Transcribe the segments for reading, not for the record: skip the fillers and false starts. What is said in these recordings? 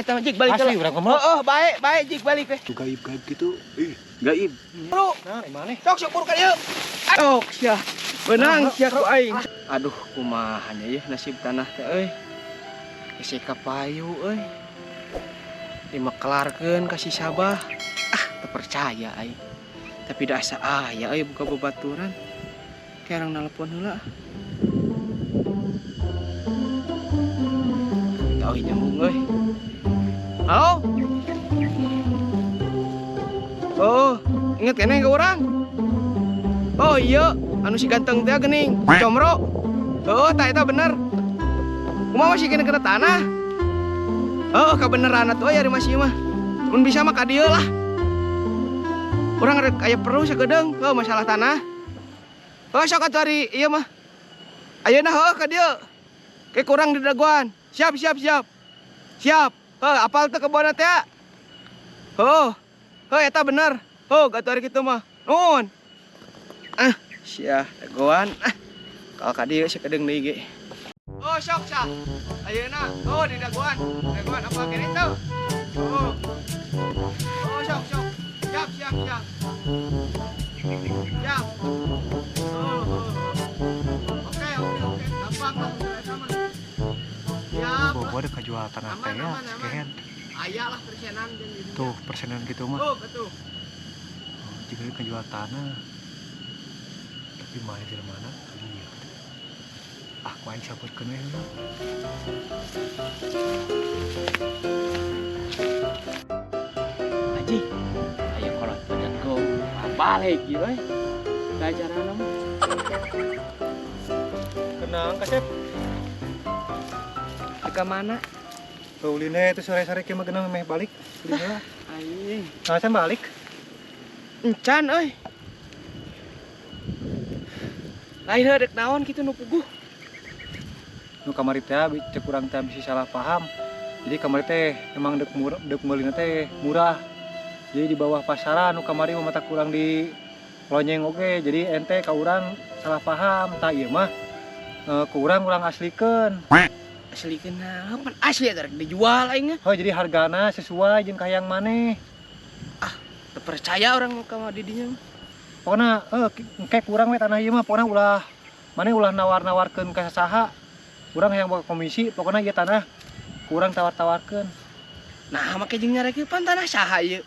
Eta mah, Jik, balik Asli heula. Urang ngomong. Oh, bae, bae, Jik, balik we. Gaib-gaib gitu. Ih, Gaib. Bro, nah, mana? Sok sok buru ka dieu. Sok sia. Beunang sia ku aing. Aduh, kumaha nya ieu nasib tanah teh euy. Geus kapayu euy. Dimekelarkeun ka si Sabah. Ah, teu percaya aing. Tapi da asa aya euy buka babaturan. Kayak orang nelpon heula. Tau nyambung euy. Halo? Oh, inget keneh ke urang? Oh iya, anu si ganteng teh geuning, si Comro. Oh, tah eta bener. Kumaha masih kena kena tanah? Oh, kabeneran atuh ari masih mah. Mun bisa mah ka dieu lah. Urang rek aya perlu sakedeung, heuh masalah tanah. Oh, sok atuh ari ieu mah. Ayeuna heuh ka dieu. Ke kurang di daguan. Siap, siap, siap. Siap. Heuh, apal teu kebonna teh? Heuh. Heuh, eta bener. Heuh, gatuh ari kitu mah. Nuhun. Ah, sia dagoan. Ah. Kalau ka dieu sakedeung deui ge. Oh, sok sah. Ayeuna, oh di dagoan. Dagoan apa kene teu? Oh. Oh, sok sok. Siap, siap, siap. Siap. Oh, oh, oh. Oke, oke, oke. Gampang lah eta mah. Siap. Gua ada kajual tanah Aman, teh ya, aman, aman. kehen. Aya lah persenan jeung di dinya. Tuh, persenan gitu mah. Oh, betul. Oh, jika kajual tanah. Tapi mana di mana? Iya. Ah, ku aing saburkeun we heula. Haji, ayo kolot badan go. Balik ieu euy. Ka acarana mah. Kenang kasep. Ka mana? Pauline itu sore-sore kieu mah geunang meh balik. Ulin heula. Aing. Nah, can balik. Encan euy. Lain heuh dek naon kitu nu puguh. Nu kamari teh cek urang teh bisi salah paham. Jadi kamari teh emang dek murah, dek meulina teh murah. Jadi di bawah pasaran nu kamari mah mata kurang di lonyeng oge. Jadi ente ka urang salah paham. Tah ieu mah ku urang urang aslikeun. Aslikeun naon pan asli eta rek dijual aing. Oh, jadi hargana sesuai jeung kahayang maneh. Ah, teu percaya urang mah ka didinya mah. Pokona engke kurang we tanah ieu mah pokona ulah maneh ulah nawar-nawarkeun ka sasaha. Urang hayang boga komisi, pokona ieu tanah kurang tawar-tawarkeun. Nah, make jeung nyarekeun pan tanah saha ieu?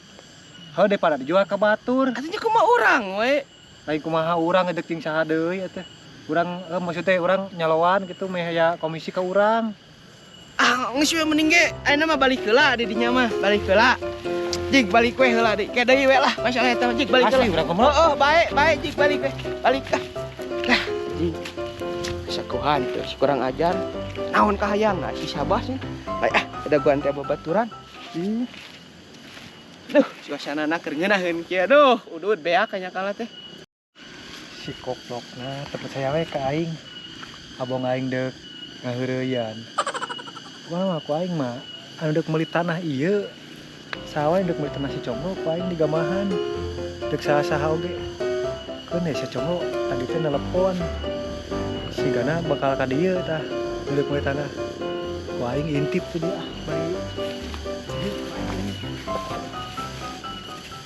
Heuh, daripada dijual ka batur. Atuh nya kumaha urang we? Lain kumaha urang ngedek jeung saha deui atuh. Urang maksudnya urang nyaloan gitu meh aya komisi ka urang. Ah, geus we mending ge ayeuna mah balik heula di dinya mah, balik heula. Jik balik we heula di. Ke deui we lah masalah eta mah, Jik balik heula. Asli urang kumaha? Oh, bae, bae Jik balik we. Balik ah. Lah, Jik. Sakuhan teh si kurang ajar. Naon kahayang si Sabah sih. Bae ah, ada guan teh babaturan. Duh, suasanana keur ngeunaheun kieu. Duh, udud beak nya kala teh. Si koplokna teu percaya we ka aing. Abong aing deuk ngaheureuyaan. Pokona mah ku aing mah anu deuk meuli tanah ieu. Saha wae deuk meuli tanah si Comro ku aing digamahan. Deuk saha-saha oge. Keun si Comro tadi teh nelepon. Sigana bakal ka dieu tah deuk meuli tanah. Ku aing intip tuh dia ah bari. Ieu ku aing ini.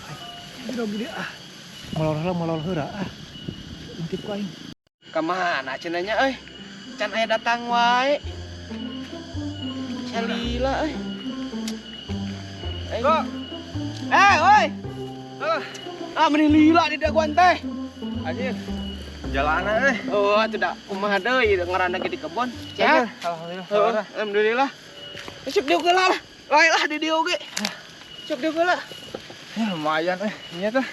Ai, grogi dia ah. Molor heula molor heula ah. Intip ku aing. Ka mana cenah nya euy? Can aya datang wae. Salila euy. Kok? Oi. Ah, meni lila di daguan teh. Anjir. Jalanan euy. Oh, atuh da kumaha deui ngaranna ge di kebon. Sehat? Alhamdulillah. Heeh, alhamdulillah. Sok dieu heula lah. Lae lah di dieu oge. Sok dieu heula. Ya lumayan nya teh.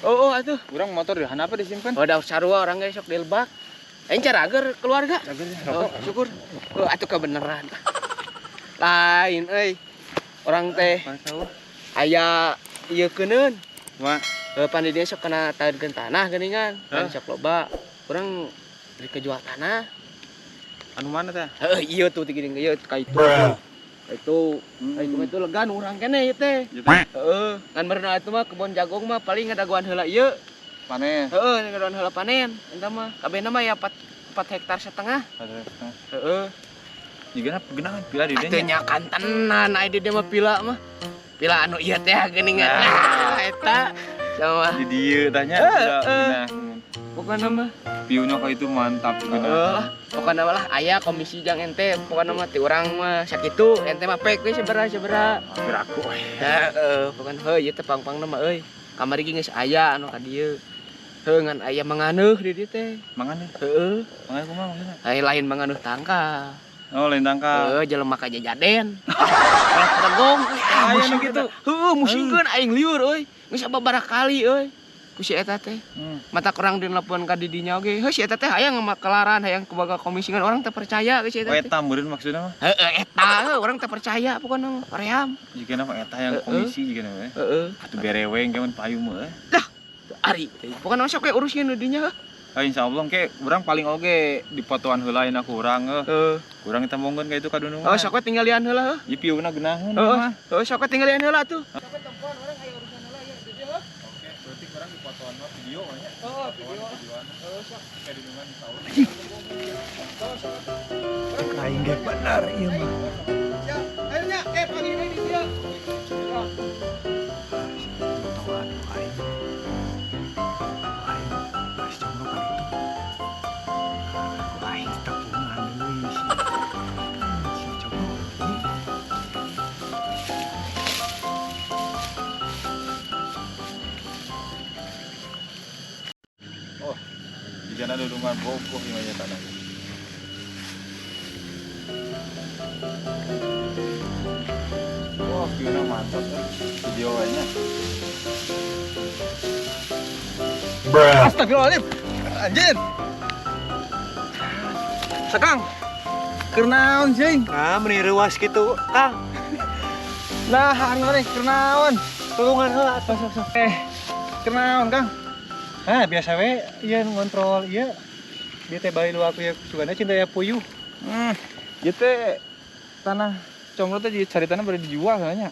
Oh, atuh. Urang motor di handap disimpan. Oh, da sarua urang ge sok dilebak. Aing carager keluarga. Cager Oh, rokok. syukur. Oh, atuh kebeneran. Lain euy. Orang teh aya ieu keuneun. Ma, Pan di dieu sok kena taeunkeun tanah geuningan. Pan Hah? sok loba. Urang rek kejual tanah. Anu mana teh? Heuh, ieu tuh geuning ieu ka itu. Ka itu, ka itu itu legan urang keneh ieu teh. Gitu. Heeh, ngan meureuh atuh mah kebon jagung mah paling ngadagoan heula ieu. Panen. Heeh, ngadagoan heula panen. Eta mah kabehna mah ya 4 hektar setengah. Heeh. Jigana geunangan pila di dieu. Atuh nya kantenan aya di dieu mah pila mah. Pila anu ieu teh geuningan. Nah, eta sama di dieu tah nya pila geunah. Pokona mah Piunya ka itu mantap geunah. Heeh, pokona mah lah aya komisi jang ente, pokona mah ti urang mah sakitu, ente mah pek we sabaraha. Hampir aku euy. Heeh, pokona heuh ieu teh pang-pangna mah euy. Kamari ge geus aya anu ka dieu. Heuh ngan aya manganeuh di dieu teh. Manganeuh? Heeh. Manganeuh kumaha maksudna? Ai lain manganeuh tangkal. Oh, lain tangkal. Heeh, jelema ka jajaden. Kolak tegong. Aya nu kitu. Heuh, musingkeun aing liur euy. Geus sababaraha kali euy. Ku si eta teh. Mata kurang dinelpon ka didinya oge. Heuh si eta teh hayang makelaran, hayang kubaga komisi ngan orang teu percaya ke si eta Oh, teh. eta meureun maksudna mah. Heeh, eta heuh orang teu percaya pokona mah hoream. Jigana mah eta yang komisi jigana mah. Heeh. Atuh bereweng ge mun payu mah euy. Dah, ari teh. Pokona mah sok we uruskeun nu dinya heuh. Ah, insyaallah engke urang paling oge dipotoan heula ayeuna ku urang heuh. Heeh. Urang kita mongkeun ka itu ka dunungan. Oh, sok we tinggalian heula heuh. Ieu piuna geunaheun Heeh. Heeh, sok we tinggalian heula atuh. Video nya. Oh, video. Heeh, sok. Ka dunungan insyaallah. Cek aing ge bener ieu mah. Siap. Ayo nya, pagi ini di dieu. Potongan aing. Aing geus comro ka ditu. Ku aing tepungan deui si comro. Oh, jigana dunungan bogoh ieu mah tanah. Wah, view-na mantap eh. Video nya. Bruh. Astagfirullahaladzim. Anjir. Sakang. Keur naon sih? Nah, meni reuas kitu, Kang. Nah, hari mana keur naon? Tulungan heula atuh. Sok sok. Keur naon, Kang? Nah, biasa we ieu ngontrol ieu. Dia teh bae lu aku ya sugana cinta ya puyuh. Ieu teh tanah comro teh cari tanah bari dijual soalnya.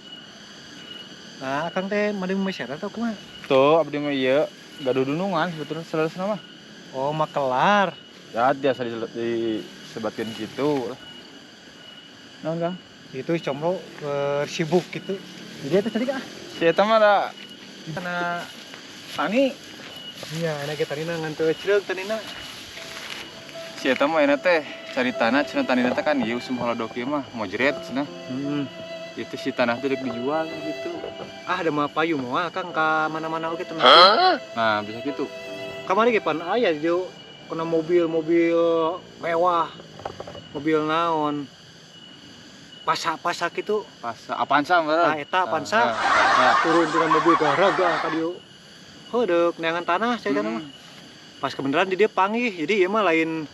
Nah, Akang teh mending masyarakat atau kumaha? Tuh, abdi mah ieu gaduh dunungan sebetulnya seleresna mah. Oh, makelar. Ya, biasa disebatkeun kitu. Naon, Kang? Itu comro sibuk gitu. Jadi eta tadi ah. Si eta mah da tanah tani. Iya, enak ge tanina ngan teu cereug tanina. Si eta mah enak teh cari tanah cenah tanina teh kan ieu usum holodok ieu mah mojret cenah. Heeh. Itu si tanah teh dek dijual gitu. Ah, da mah payu moal Kang ka mana-mana oge tenang. Nah, bisa gitu. Kamari ge pan aya di dieu kena mobil-mobil mewah. Mobil naon? Pasa-pasa kitu. Pasa Avanza meureun. Nah, eta Avanza. Nah, Turun tina mobil garaga ka dieu. Heuh deuk neangan tanah saya mah. Pas kebenaran di dieu panggih. Jadi ieu mah lain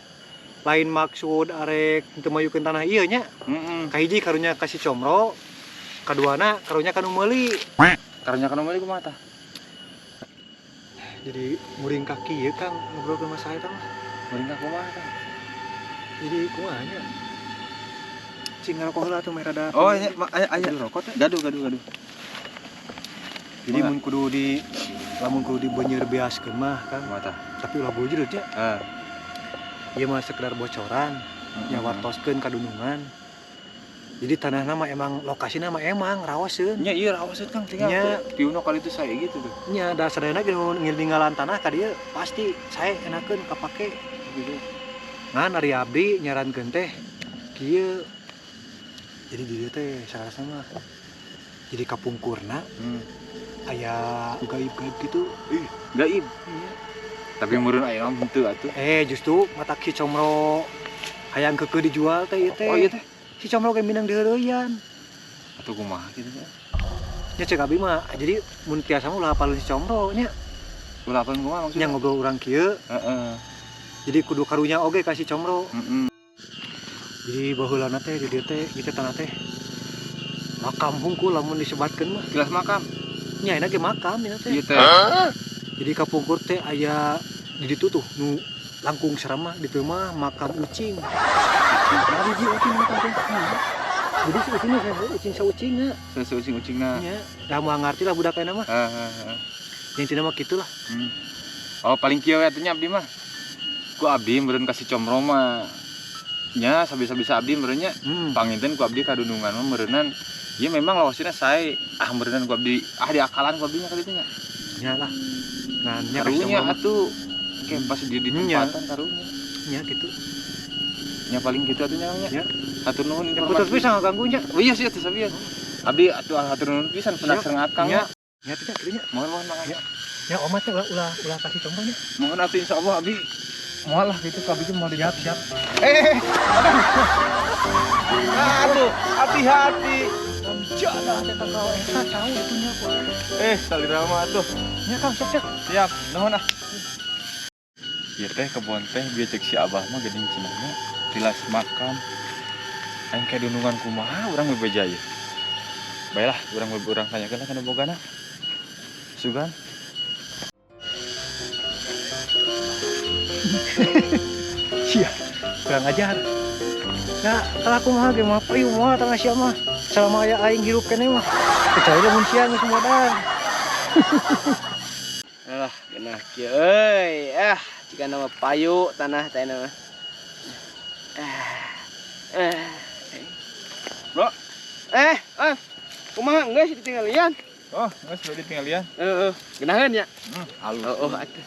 maksud arek teu mayukeun tanah ieu nya. Heeh. Kahiji karunya ka si comro, kaduana karunya ka nu meuli. Karunya ka nu meuli kumaha tah? Jadi muring kaki ieu Kang ngobrolkeun masalah eta mah. Muring ka kumaha tah? Jadi kumaha nya? Cing ngarokok heula atuh meh rada. Oh, nya aya aya rokok teh. Gaduh gaduh gaduh. Jadi mun kudu di lamun kudu dibeunyer beaskeun mah Kang. Kumaha tah? Tapi ulah bujur nya. Heeh. Ieu mah sekedar bocoran, nya wartoskeun ka dunungan. Jadi tanahna mah emang lokasina mah emang raoseun. Nya ieu raoseun Kang tinggal. Nya piuna kali itu saya gitu tuh. Nya da sadayana ge ninggalan tanah ka dieu pasti sae enakeun kapake gitu. Ngan ari abdi nyarankeun teh kieu. Jadi di dieu teh sarasana mah jadi kapungkurna aya gaib-gaib gitu. Ih, gaib. Iya. Tapi meureun aya mah henteu atuh. Justru mata ki comro hayang keukeuh dijual teh ieu teh. Oh iya teh. Si comro ge minang diheureuyaan. Atuh kumaha kitu teh? Nya cek abi mah jadi mun tiasa mah ulah hafalkeun si comro nya. Ulah hafalkeun kumaha maksudna? Nya ngobrol urang kieu. Heeh. Jadi kudu karunya oge ka si comro. Heeh. Jadi baheulana teh di dieu teh ieu teh tanah teh makam hungkul lamun disebatkeun mah. Jelas makam. Nya enak ge makam ieu teh. Ieu teh. Jadi kapungkur teh aya di ditu tuh nu langkung serem mah di ditu mah makam ucing. Nah, hiji ucing makam teh. Jadi si ucingna ucing saucingna. Saucing-ucingna. Nya, da moal ngarti lah budak ayeuna mah. Heeh. Yang tina mah kitu lah. Oh, paling kieu we atuh nya abdi mah. Ku abdi meureun ka si comro mah. Nya sabisa-bisa abdi meureun nya. Panginten ku abdi kadunungan mah meureunnan. Ieu memang lawasina sae. Ah meureunnan ku abdi, ah diakalan ku abdi nya ka ditu nya. Nya lah. Nah, nya karunya atuh. Oke, pas di tempatan karunya. Nya gitu. Nya paling gitu atuh nya. Ya. Hatur nuhun informasi. Putus pisan ngaganggu nya. Oh iya sih atuh sabian. Abdi atuh hatur nuhun pisan pendak sareng akang nya. Nya tidak kitu nya. Mohon mohon makanya. Ya omat teh ulah ulah kasih contohnya. Mohon atuh insyaallah abdi moal lah gitu ka abdi moal siap siap. Aduh, hati-hati. Jadah teh kau eta cau itu nya ku. Salira mah atuh. Nya Kang siap siap. Siap, nuhun ah. Ieu teh kebon teh bieu cek si Abah mah geuning cenah nya tilas makam. Aing kadunungan kumaha urang bebeja ieu. Baiklah, urang tanyakeun lah kana bogana. Sugan. Sia, kurang ajar. Nah, kalau aku mah ge mah payu mah tanah sia mah. Selama aya aing hirup keneh mah. Kecuali lamun sia geus modal. Alah, genah kieu euy. Ah, jika nama payu tanah teh nama. Bro. Kumaha geus ditinggalian? Oh, geus ditinggalian. Heeh, genaheun nya. Halus. Oh, atuh.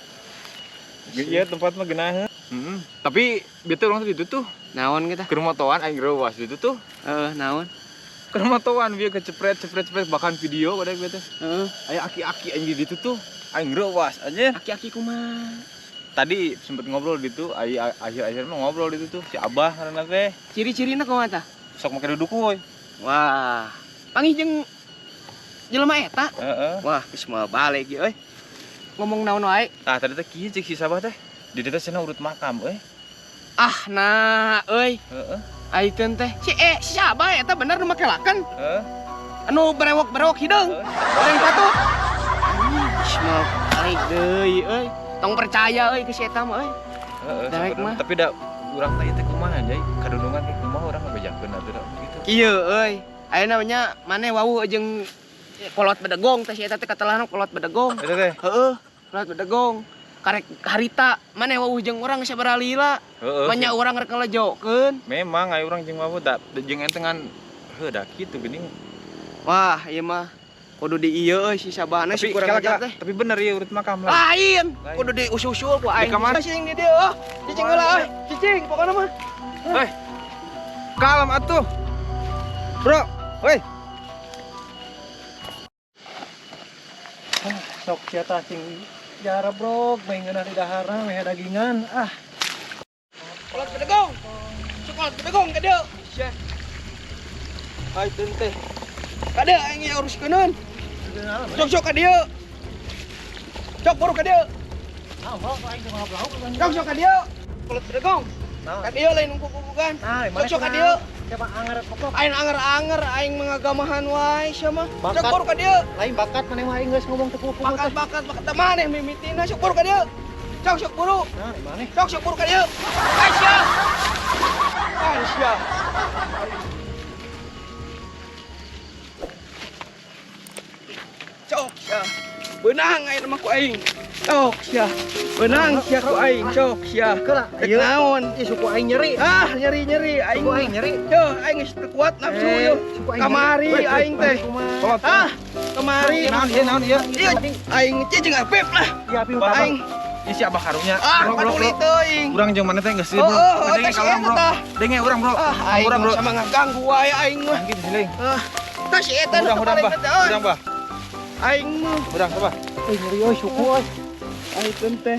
Iya tempat mah genaheun. Heeh. Tapi bete urang teh ditu tuh. Naon kita? Keur motoan aing reuwas ditu tuh. Heeh, naon? Keur motoan bieu kecepret-cepret bahkan video pada bete. Heeh. Aya aki-aki anjing di ditu tuh. Aing reuwas anjir. Aki-aki kumaha? Tadi sempet ngobrol ditu, akhir-akhir mah ngobrol ditu tuh si Abah ngaranna teh. Ciri-cirina kumaha tah? Sok make duduk euy. Wah, panggih jeung jelema eta. Heeh. Wah, geus moal balik ieu euy. Ngomong naon wae. Tah tadi teh kieu cek si Sabah teh. Di dieu teh cenah urut makam euy. Ah nah euy. Heeh. Aiteun teh si si Abah eta bener nu make laken. Heeh. Anu berewok-berewok hideung. Goreng patut. Geus moal balik deui euy. Tong percaya euy ke si eta mah euy. Heeh. Daek mah. Tapi da urang teh teh kumaha jai kadunungan teh kumaha urang ngabejakeun atuh da kitu. Kieu euy. Ayeuna nya maneh wawuh jeung kolot bedegong teh si eta teh katelahna kolot bedegong. Eta teh. Heeh, kolot bedegong. Karek harita maneh wawuh jeung urang sabaraha lila. Heeh. Manya urang rek ngelejokeun. Memang aya urang jeung wawuh da jeung entengan heuh da kitu geuning. Wah, ieu mah kudu di ieu euy si Sabahna si kurang ajar teh. Tapi bener ieu urut makam lah. Lain, kudu diusul-usul ku aing. Cicing di dieu euy. Cicing heula euy. Cicing pokona mah. Hei. Kalem atuh. Bro, hei. Sok sia tah cing jara brok meh ngeunah di daharna meh dagingan ah. Kolot bedegong. Sok kolot bedegong ka dieu. Sia. Aiteun teh. Ka dieu aing uruskeun. Sok sok ka dieu. Sok buru ka dieu. Ah, mau aing teh ngobrol. Sok sok ka dieu. Kolot bedegong. Ka dieu lain kukukukan. Sok sok ka dieu. Siapa anger koplok? Aing anger-anger aing mengagamahan wae sia mah. Sok buru ka dieu. Lain bakat maneh mah aing geus ngomong teu kuku. Bakat bakat bakat maneh mimitina sok buru ka dieu. Sok sok buru. Nah, maneh. Sok sok buru ka dieu. Aisyah. Aisyah. Sok sia. Beunang aing mah ku aing. Sok sia. Beunang sia ku aing sok sia. Rek naon? Ih suku aing nyeri. Ah, nyeri-nyeri aing. Suku aing nyeri. Yo, aing geus teu kuat nafsu yo. Kamari aing teh. Ah, kamari. Naon ieu naon ieu? Ieu aing cicing Apip lah. Iya, Apip. Aing Ih si Abah karunya. Ah, paduli teuing. Urang jeung maneh teh geus sih, Bro. Oh, ka urang, Bro. Denge urang, Bro. Ah, aing urang, Bro. sama ngaganggu wae aing mah. Gitu siling. Ah, tah si eta nu Urang, Bah. Urang, Bah. Aing mah. Urang, Bah. Euy nyeri euy suku euy. Aing teh.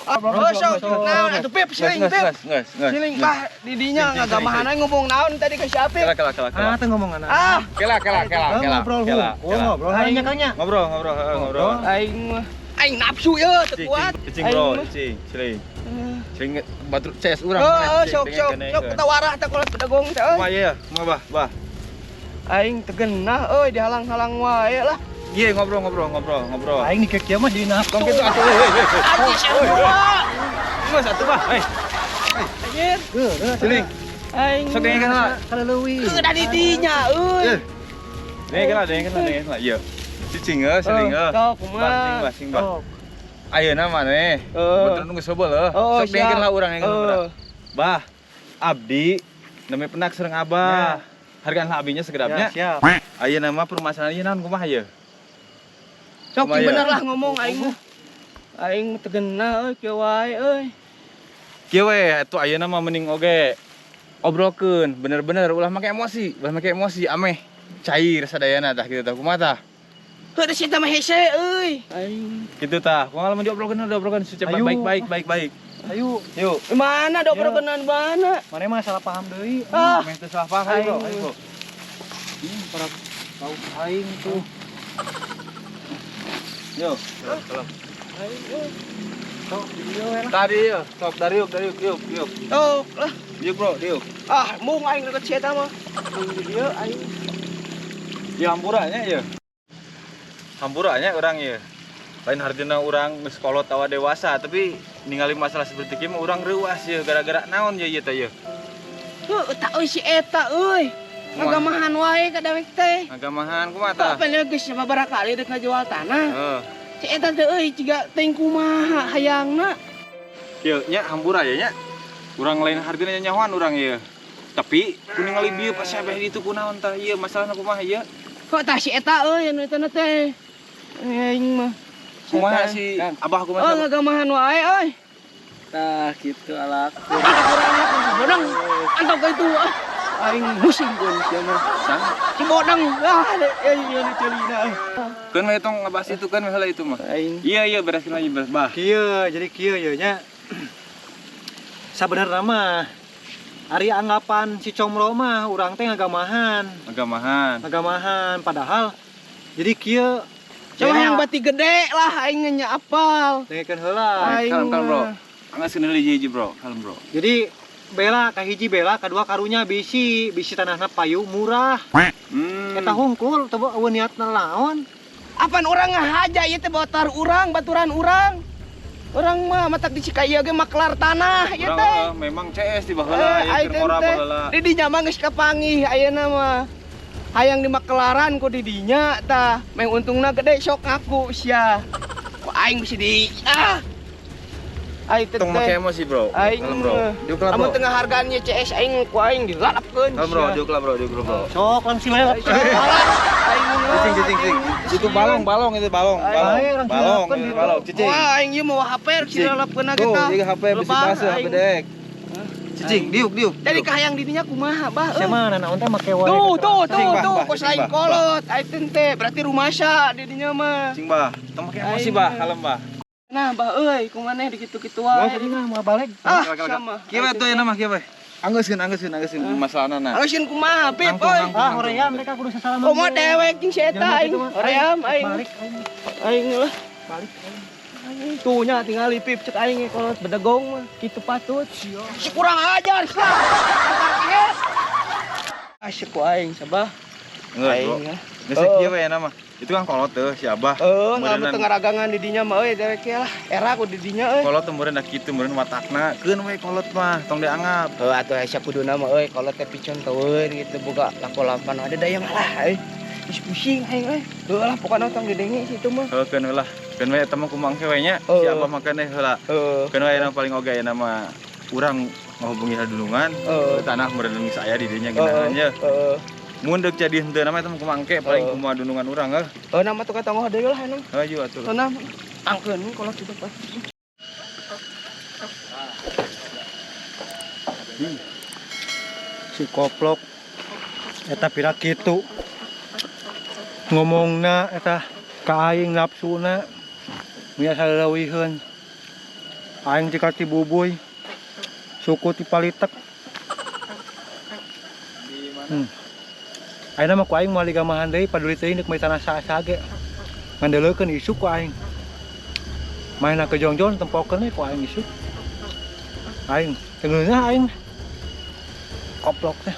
Oh, sok naon atuh Pip siling Pip. Siling bah didinya ngagamahan aing ngomong naon tadi ke si Apip. Kela kela kela. Ah, teu ngomong naon. Ah, kela kela kela kela. Ngobrol ngobrol nanya kanya. Ngobrol ngobrol ngobrol. Aing mah aing nafsu ye teu kuat. Cicing bro, cicing, siling. Siling batur CS urang. Oh, sok sok sok ketawarah teh kolot bedegong teh euy. Kumaha ieu? Kumaha bah, bah. Aing tegenah euy dihalang-halang wae lah. Iya ngobrol ngobrol ngobrol ngobrol. Aing nih kieu mah jadi nafsu. Tong kitu atuh euy euy. Anjir sia. Geus atuh bah. Hei. Anjir. Heuh, Siling. Aing. Sok dengekeun lah. Kaleuwi. Heuh da di dinya euy. Dengekeun lah, dengekeun lah, dengekeun lah. Ieu. Cicing euy, siling euy. Sok kumaha. Bah, sing bah, sing bah. Ayeuna maneh. Betul nunggu sebel euy. Sok dengekeun lah urang dengekeun urang. Bah. Abdi namanya penak sareng Abah. Hargaan lah abinya segedapnya. Ya, siap. Ayeuna mah permasalahan ieu naon kumaha ieu? Sok Kumaha bener lah ngomong aing mah. Aing mah teu genah euy kieu wae euy. Kieu we atuh ayeuna mah mending oge obrolkeun bener-bener ulah make emosi, ulah make emosi ameh cair sadayana tah kitu tah kumaha tah? Heuh da si eta mah hese euy. Aing. Kitu tah, kumaha lamun diobrolkeun diobrolkeun secara Ayo. baik baik baik baik. Ayo, Yuk. Mana diobrolkeun mana? mana mah salah paham deui. Ah, Meh teu salah paham ayo bro, ayo bro. Para bau aing tuh. Yo, salam. Aing euy. Sok di dieu we lah. Tadi yo, sok dariuk dariuk yuk yuk. Tok lah. Yuk bro, diuk. Ah, mung aing deket si eta mah. Mung di dieu aing. Ya hampuranya ya. Hampuranya orang ya. Lain hartina urang geus kolot tawa dewasa, tapi ningali masalah seperti kieu mah urang reuas ya gara-gara naon ya ieu teh ya. Heuh, eta euy si eta euy. Ngagamahan wae ka dewek teh. Ngagamahan kumaha tah? Apa geus sababaraha kali dek ngajual tanah. Heeh. Si eta teh euy jiga teuing kumaha hayangna. Kieu nya hampura ya nya. Urang lain hartina nyahoan urang ieu. Tapi ku ningali bieu pasti abeh ditu kunaon tah ieu masalahna kumaha ieu? Kok tah si eta euy anu eta teh. Aing mah. Kumaha si Abah kumaha? Oh, ngagamahan wae euy. Tah kitu alak. Kurang bodang. Antau ka itu ah. Aing pusing keun sia mah. Si bodang. Ah, euy ieu nu ceulina. Keun we tong ngabahas itu kan masalah itu mah. Aing. Iya iya bereskeun lagi beres bah. Kieu, jadi kieu ye nya. Sabenerna mah ari anggapan si Comro mah urang teh ngagamahan. Ngagamahan. Ngagamahan padahal jadi kieu Coba yang bati gede lah aing nya apal. Dengekeun heula. Aing Kalem kalem bro. mah. Anggaskeun heula hiji bro, kalem bro. Jadi bela kahiji bela kadua karunya bisi bisi tanahna payu murah. Eta hungkul teu eueuh niatna naon. Apan urang ngahaja ieu teh botar urang, baturan urang. Urang mah matak di Cikaya ge maklar tanah ieu teh. Memang CS di baheula ieu keur ngora baheula. Di dinya mah geus kapanggih ayeuna mah. Hayang di makelaran ku di dinya tah. Meh untungna gede sok ngaku sia. Ku aing bisi di ah. Aing teh. Tong make emosi bro. Aing kalem bro. Diuk lah bro. Amun tengah harganya CS aing ku aing dilalapkeun. Kalem bro, diuk lah bro, diuk bro. Sok langsung lewat. Aing Cicing cicing cicing. Itu balong balong itu balong, balong. Balong itu balong cicing. Wah, aing ieu mau HP rek dilalapkeun ge Tuh, tah. ieu HP bisi baseuh HP dek. Cicing, diuk diuk. Jadi kahayang di dinya kumaha, bah? Sia mah naon teh make wae. Tuh, tuh, tuh, tuh, kos lain kolot. Aing teh berarti rumasa di dinya mah. Cicing, bah. Tong make emosi, bah, kalem, bah. Nah, bah euy, kumaneh di kitu-kitu wae. Wah, tadi mah mau balik. Ah, sama. Kieu we tuh nama kieu we. Anggeuskeun, anggeuskeun, anggeuskeun masalahna. Anggeuskeun kumaha, Pip euy. Ah, hoream mereka kudu sasalaman. Komo dewek jeung si eta aing. Hoream aing. Balik aing. Aing lah. Balik aing. Tuh nya tingali Pip cek aing kolot bedegong mah kitu patut. Si kurang ajar sia. Asyik ku aing sabah. Aing. Geus kieu we nama. Itu kan kolot teh si Abah. Heeh, lamun teu ngaragangan di dinya mah euy dewek lah. Era ku di dinya euy. Kolot teh meureun da kitu meureun watakna, keun we kolot mah tong dianggap. Heuh atuh asa kuduna mah euy kolot teh picontoeun gitu boga lako-lampan ada daya malah euy. Geus pusing aing euy. Heuh lah pokona tong didenge situ mah. Heuh keun we lah. Keun we eta mah kumaha engke we nya. Si Abah makane heula. Heeh. Keun we ayeuna paling oge ayeuna mah urang ngahubungi hadulungan, tanah meureun geus aya di dinya geunahan nya. Heeh. Mun deuk jadi henteu nama eta mah kumaha engke paling kumaha dunungan urang heuh. Heuh nama tuh ka tonggoh deui lah emang. Hayu atuh. Heuh nah angkeun kolot kitu pas. Si koplok eta pira kitu. Ngomongna eta ka aing nafsuna biasa leuwiheun. Aing jika ti bubuy suku ti palitek. Ayeuna mah ku aing moal digamahan deui paduli teuing deuk meuli tanah saha ge. Ngandeleukeun isuk ku aing. Maena ke jongjon tempokeun we ku aing isuk. Aing teu ngeunah aing. Koplok teh.